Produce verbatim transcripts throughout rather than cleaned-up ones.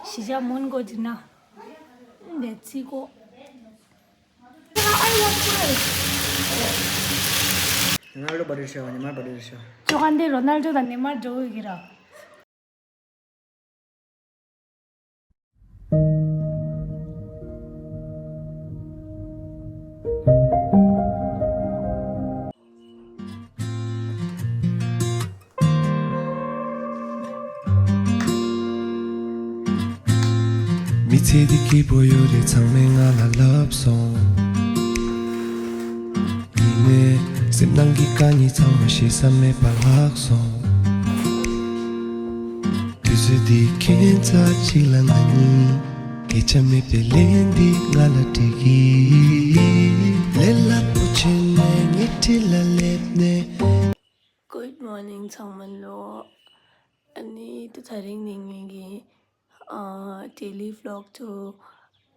གཞིས་ཆགས་མོན་གྷོ་འདི་ན། འདི་ཚིག་གོ། རོ་ནལ་ཌོ་བར་ཌེ་ཤོ། ཉི་མ་བར་ཌེ་ཤོ། ཅོ་ག་འདི་རོ་ནལ་ཌོ་དང་ནེ་མར་འགྲོ་གི་ར། མི་ཚེ་འདི་སྐྱིད་པོ་ཡོད་རེད། ཚང་མས་ང་ལ་ལབ་སོང་། ཡིན་ནའི་སེམས་ནང་གི་དཀའ་ངལ་ཚང་མ་གཞི་བསམ་མེད་པ་ལྷག་སོང་། དུས་ཚོད་འདི་ཁྱད་མཚར་ཅིག་ལ་ང་གཉིས། སྐད་ཆ་མེད་པའི་ལན་འདི་ང་ལ་འདྲི་གི། ལས་སླ་པོ་བྱས་ནས་ངའི་འཁྲིས་ལ་སླེབས་ནས། Good morning ཚང་མ་ལོ། ཨ་ནི་ད་དེ་རིང་ནི་ངེད་ཀྱི་ཨ་daily vlog དུ།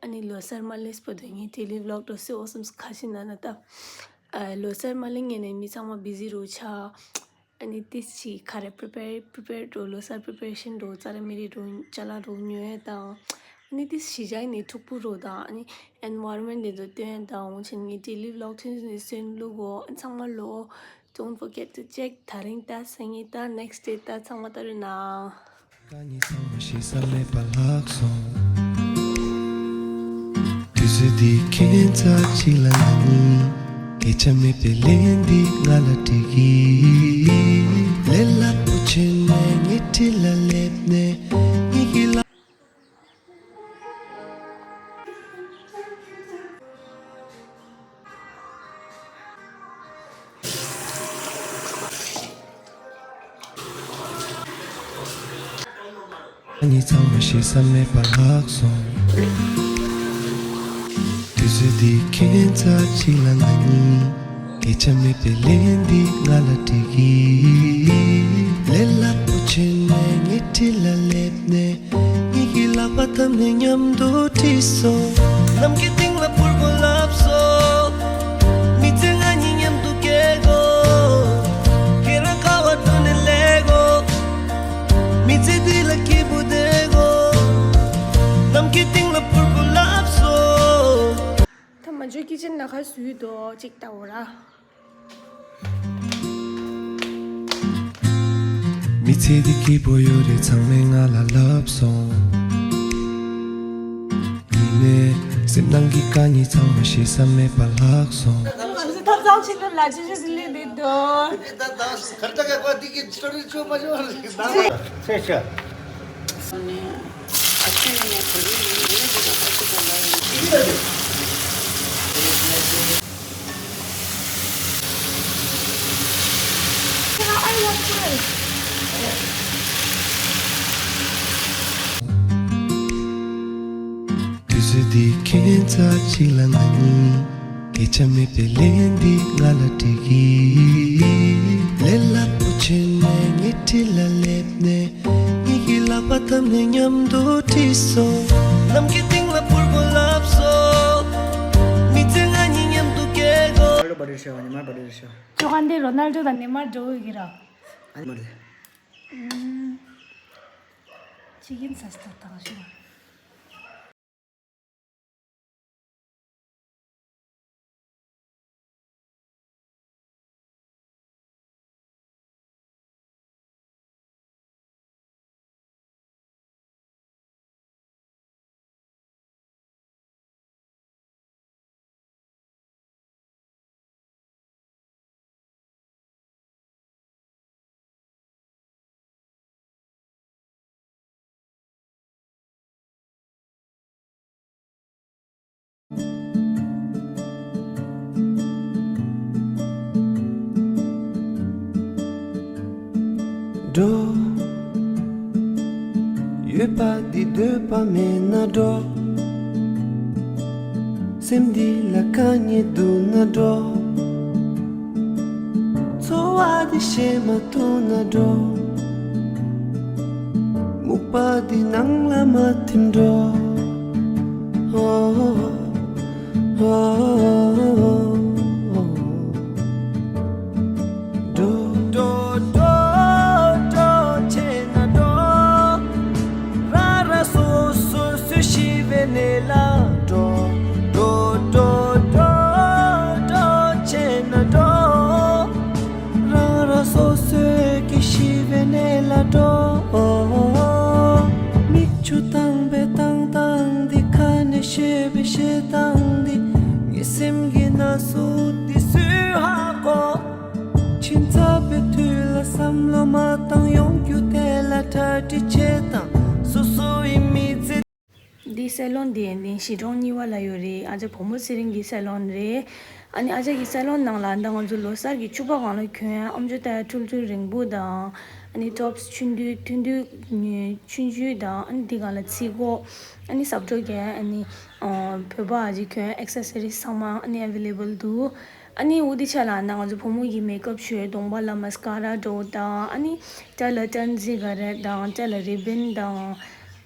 ཨ་ནི་ལོ་གསར་མ་སླེབས་བར་དུ་ངའི་daily vlog དུ་སེ་འོ་སམ་ཁ་ཤི་ན་ན་ད། ཨ་ལོ་གསར་མ་སླེབས་ངེད་ནས་མི་ཚང་མ་busy རུ་ཆགས། ཨ་ནི་ཏིས་ཅི་ཁ་རེ་prepare prepare འགྲོ། ལོ་གསར་preparation འགྲོ། ཙ་ར་མི་རི་འགྲོ། ཅ་ལག་འགྲོ་ཉོ་ཡས་དང་། ཨ་ནི་ཏིས་གཞིས་ཆགས་ནས་འཁྲུག་པོ་རོ་དང་། ཨ་ནི་environment དེ་ཚོ་སྟོན་ཡས་དང་འོང་ཕྱིན་ངའི་daily vlog ཐུན་ནས་སོན་ལུག་གོ། ཨ་ཚང་མ་ལོ། Don't forget to check དེ་རིང་ད་སང་ཉིན་ད་next day ད་ཚང་མ་ད་རུ་ན། དཀའ་ངལ་ཚང་མ་གཞི་བསམ་མེད་པ་ལྷག་སོང་། དུས་ཚོད་འདི་ཁྱད་མཚར་ཅིག་ལ་ང་གཉིས། སྐད་ཆ་མེད་པའི་ལན་འདི་ང་ལ་འདྲི་གི། ལས་སླ་པོ་བྱས་ནས་ངའི་འཁྲིས་ལ་སླེབས་ནས། ངེད་ཀྱི་ལག་ཉིད་ཚང་མ་གཞི་བསམ་མེད་པ་ལྷག་སོང་། དུས་ཚོད་འདི་ཁྱད་མཚར་ཅིག་ལ་ང་གཉིས། སྐད་ཆ་མེད་པའི་ལན་འདི་ང་ལ་འདྲི་གི། ལས་སླ་པོ་བྱས་ནས་ངའི་འཁྲིས་ལ་སླེབས་ནས། ངེད་ཀྱི་ལག་པ་བརྡབས་ནས་མཉམ་དུ་ཁྲིད་སོང་། ནམ་མཁའི་སྟེང་ལ་འཕུར་དགོས་ལབ་སོང་། མི་ཚེ་ང་གཉིས་མཉམ་དུ་སྐྱེལ་དགོས། ཁྱེད་རང་ག་བར་འགྲོ་ནས་སླེབས་དགོས། མི་ཚེ་འདི་ལ་སྐྱིད་པོ་བསྡད་དགོས། ནམ་མཁའི་སྟེང་ལ་འཕུར་དགོས་ལབ་སོང་། ད་མ་འཇོ་ཀི་ཅན་ན་ཁ་སུའི་དོ་ཅིག་ལྟ་འོ་ར། མི་ཚེ་འདི་སྐྱིད་པོ་ཡོད་རེད། ཚང་མས་ང་ལ་ལབ་སོང་། ཡིན་ནའི་སེམས་ནང་གི་དཀའ་ངལ་ཚང་མ་གཞི་བསམ་མེད་པ་ལྷག་སོང་། ང་ཚོ་ཐབ་ཚང་ཕྱིན་ན་ལ་ཅི་ཞིག་ལས་འདི་དོ། ད་ད་ཁར་ད་ག་ག་འདི་གི་story ཆོ་མ་ཆོ་ལ་ད་ཚེ་ཤ། དུས་ཚོད་འདི་ཁྱད་མཚར་ཅིག་ལ་ང་གཉིས། སྐད་ཆ་མེད་པའི་ལན་འདི་ང་ལ་འདྲི་གི། ལས་སླ་པོ་བྱས་ནས་ངའི་འཁྲིས་ལ་སླེབས་ནས། ངེད་ཀྱི་ལག་པ་བརྡབས་ནས་མཉམ་དུ་ཁྲིད་སོང་། ནམ་མཁའི་སྟེང་ལ་འཕུར་དགོས་ལབ་སོང་། མི་ཚེ་ང་གཉིས་མཉམ་དུ་སྐྱེལ་དགོས། ཅོ་ག་འདི་རོ་ནལ་ཌོ་དང་ནེ་མར་འགྲོ་གི་ར། ཨ་ནི་མ་རེད། ཨུམ། ཅི་ཡིན་ས་སྟོད་དང་ཞུ། འགྲོ། ཡོད་པ་འདི་འདོད་པ་མེད་ན་འགྲོ། སེམས་འདི་ལ་དཀའ་ངལ་འདུག་ན་འགྲོ། འཚོ་བ་འདི་བཤད་མ་ཐུབ་ན་འགྲོ། སྨུག་པ་འདི་ནང་ལ་མ་ཐིམ་འགྲོ། འགྲོ། འགྲོ། འགྲོ། འགྲོ། འགྲོ། བྱས་ན་འགྲོ། ར་ར་སོ་སོ། གི་ན་སུ་དེ་སུས་ཧ་གོ། ཁྱིམ་ཚང་པའི་དུས་ལ་བསམ་བློ་མ་བཏང་། ཡོང་རྒྱུ་དེ་ལ་གྲ་སྒྲིག་བྱེད་དང་། སོ་སོ་ཡི་མི་ཚེ། འདི་སེ་ལོན་འདི་ནི་གཞིས་གྲོང་གཉིས་པ་ལ་ཡོད་རེད། ཨ་ཅག་བུ་མོ་ཚེ་རིང་གི་སེ་ལོན་རེད། ཨ་ནི་ཨ་ཅག་གི་སེ་ལོན་ནང་ལ་ད་ང་ཚོ་ལོ་གསར་གྱི་ཕྱུ་པ་སྒང་ལ་གྱོན་ཡ་ཨམ་ཅོག་ལྟ་ཡ་འཕྲུལ་འཕྲུལ་རིང་པོ་དང་། ཨ་ནི་ཊོབ་སི་ཆུང་དུས་ཐུང་དུས་ཆུང་ཆུང་དང་། ཨ་ནི་འདི་སྒང་ལ་ཚིགས་གོག་ཨ་ནི་ཟབ་འགྲོ་གྱོན། ཨ་ནི་བོད་པ་ཨ་ཅག་གྱོན་ཨེག་སེ་སི་རིས་ཚང་མ་ཨ་ནི་ཨེ་ཝེ་ལེ་བལ་འདུག་ཨ་ནི་འོ་དེ་ཆ་ལ་ན་ང་ཚོ་བུ་མོ་གི་མེག་ཨབ་བྱོས། གདོང་པ་ལ་མ་སི་ཀ་ར་འདྲ་བོ་དང་། ཨ་ནི་སྐྲ་ལ་ཊན་ཟི་ག་རེ་དང་། སྐྲ་ལ་རི་བན་དང་།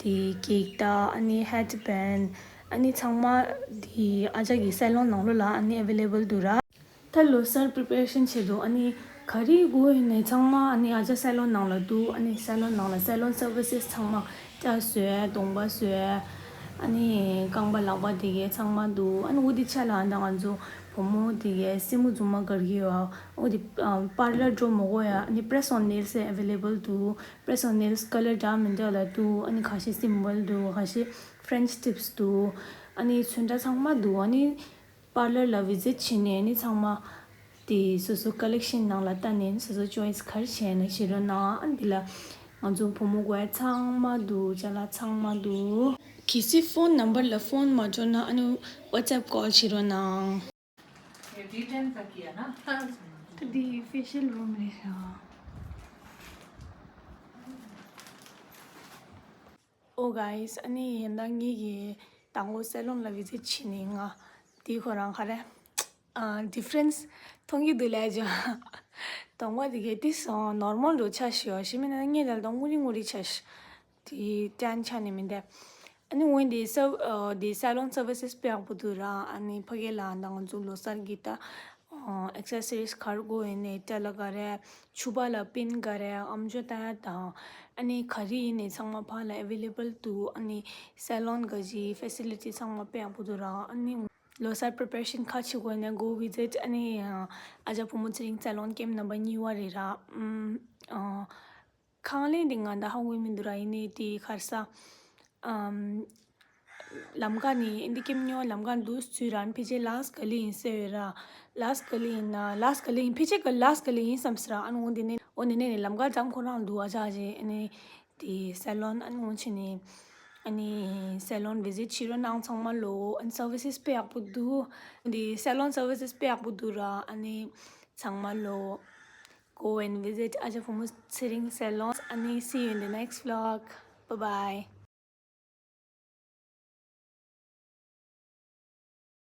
དེ་གེག་ད། ཨ་ནི་ཧེཌ་བན། ཨ་ནི་ཚང་མ་དེ་ཨ་ཅག་གི་སེ་ལོན་ནང་ལོགས་ལ་ཨ་ནི་ཨེ་ཝེ་ལེ་བལ་འདུག་ར། ད་ལོ་གསར་པི་རི་པེ་རེ་ཤན་བྱེད་དུས་ཨ་ནི་ག་རེ་དགོས་ཡིན་ནའི་ཚང་མ་ཨ་ནི་ཨ་ཅག་སེ་ལོན་ནང་ལ་འདུག་ཨ་ནི་སེ་ལོན་ནང་ལ་སེ་ལོན་སར་བི་སེ་སི་ཚང་མ། སྐྲ་བཟོས། གདོང་པ་བཟོས། ཨ་ནི་རྐང་པ་ལག་པ་དེ་གའི་ཚང་མ་འདུག་ཨ་ནི་འོ་དེ་ཆ་ལ་ཨ་ད་ང་ཚོ་བུ་མོ་དེ་གའི་སེན་མོ་རྫུན་མ་དཀར་གྱི་ཡོད། འོ་དེ་པར་ལར་འགྲོ་མི་དགོས་ཡ། ཨ་ནི་པི་རེ་སི་ཨོན་ནེལ་སི་ཨེ་ཝེ་ལེ་བལ་འདུག་པི་རེ་སི་ཨོན་ནེལ་སི་ཀ་ལར་འདྲ་མི་འདྲ་ལ་འདུག་ཨ་ནི་ཁ་ཤས་སིམ་པལ་འདུག་ཁ་ཤས་ཕ་རེན་ཆི་ཊིབ་སི་འདུག་ཨ་ནི་ཚོན་ཁྲ་ཚང་མ་འདུག་ཨ་ནི་པར་ལར་ལ་བི་ཛིཊ་བྱས་ནས་ཨ་ནི་ཚང་མ་དེ་སོ་སོ་ཀོ་ལེག་ཤན་ནང་ལ་བལྟས་ནས་སོ་སོ་ཅོའི་སི་ག་རེ་བྱས་ན་བྱེད་རོགས་གནང་། ཨ་ནི་འདི་ལ་ང་ཚོ་བུ་མོ་དགོས་ཡ་ཚང་མ་འདུག་ཅ་ལག་ཚང་མ་འདུག་གལ་སྲིད་ཕོན་ནམ་བར་ལ་ཕོན་མ་འབྱོར་ན་ཨ་ནི་ཝ་ཊི་སི་ཨེབ་ཀོལ་བྱེད་རོགས་གནང་། ད་འདི་ཕེ་ཤལ་རུམ་རེད་ཤག་ཨོ་གྷའེ་སི། ཨ་ནི་ཡིན་ད་ངེད་ཀྱིས་དང་པོ་སེ་ལོན་ལ་བི་ཛིཊ་བྱས་ནས་ང་དེ་ཁོ་རང་ག་རེ། ཨ། ཌི་ཕ་རེན་སི་མཐོང་གི་འདུག་ལབ་ཅིག་གདོང་པ་དེ་གའི་དེ་སོང་ནོར་མལ་འདྲ་ཆགས་ཤག་ཤི་མིན་ན་ངས་ལབ་ད་སྔུ་རི་སྔུ་རི་ཆགས་ཤག་དེ་ཊན་ཆགས་ནི་མིན་ཏེ། ཨ་ནི་འོན་ཏེ་སེ་ཨ། དེ་སེ་ལོན་སར་བི་སེ་སི་དཔེ་ཡག་པོ་འདུག་ར། ཨ་ནི་ཕ་གི་ལ་ད་ང་ཚོ་ལོ་གསར་གྱི་ད་ཨ། ཨེག་སེ་སི་རིས་ག་རེ་དགོས་ཡིན་ནའི་སྐྲ་ལ་ག་རེ། ཕྱུ་པ་ལ་པིན་ག་རེ། ཨམ་ཅོག་ལྟ་ཡ་དང་། ཨ་ནི་ག་རེ་ཡིན་ནའི་ཚང་མ་ཕ་ལ་ཨེ་ཝེ་ལེ་བལ་འདུག་ཨ་ནི་སེ་ལོན་ག་ཅི་ཕེ་སི་ལི་ཊི་ཚང་མ་དཔེ་ཡག་པོ་འདུག་ར། ཨ་ནི་ལོ་གསར་པི་རི་པེ་རེ་ཤན་ག་བྱེད་དགོས་ཡིན་ན་གོ་བི་ཛིཊ། ཨ་ནི་ཨ་ཅག་བུ་མོ་ཚེ་རིང་སེ་ལོན་ཀེམ་ནམ་བར་གཉིས་པ་རེད་ར། ཨམ། ཨ། ཁང་གླིང་འདི་ང་ད་ཧ་གོ་མི་འདུག་ར། ཡིན་ནའི་དེ་ག་རེ་ཟ། ཨམ། ལམ་ཁ་ནས་འདི་ཀེམ་ཉོ་ལམ་ཁ་འདུག་ཚུར་ར། ཕལ་ཆེར་ལཱས་ག་ལི་ཡིན་ཟེར་ཡོད་ར། ལཱས་ག་ལི་ཡིན་ན་ལཱས་ག་ལི་ཡིན། ཕལ་ཆེར་ག་ལཱས་ག་ལི་ཡིན་བསམ་སོང་ར། ཨ་ནི་འོ་འདི་ནས་འོ་འདི་ནས་ནས་ལམ་ཁ་འགྲམ་ཁོ་རང་འདུག་ཨ་ཅག་ཅེ། ཨ་ནི་དེ་སེ་ལོན་ཨ་ནི་འོ་ཕྱི་ནས་ཨ་ནི་སེ་ལོན་བི་ཛིཊ་བྱེད་རོགས་གནང་ཚང་མ་ལོ། ཨ་ནི་སར་བི་སེ་སི་དཔེ་ཡག་པོ་འདུག་འདི་སེ་ལོན་སར་བི་སེ་སི་དཔེ་ཡག་པོ་འདུག་ར། ཨ་ནི་ཚང་མ་ལོ། Go and visit ཨ་ཅག་བུ་མོ་ཚེ་རིང་སེ་ལོན། ཨ་ནི་see you in the next vlog. Bye bye.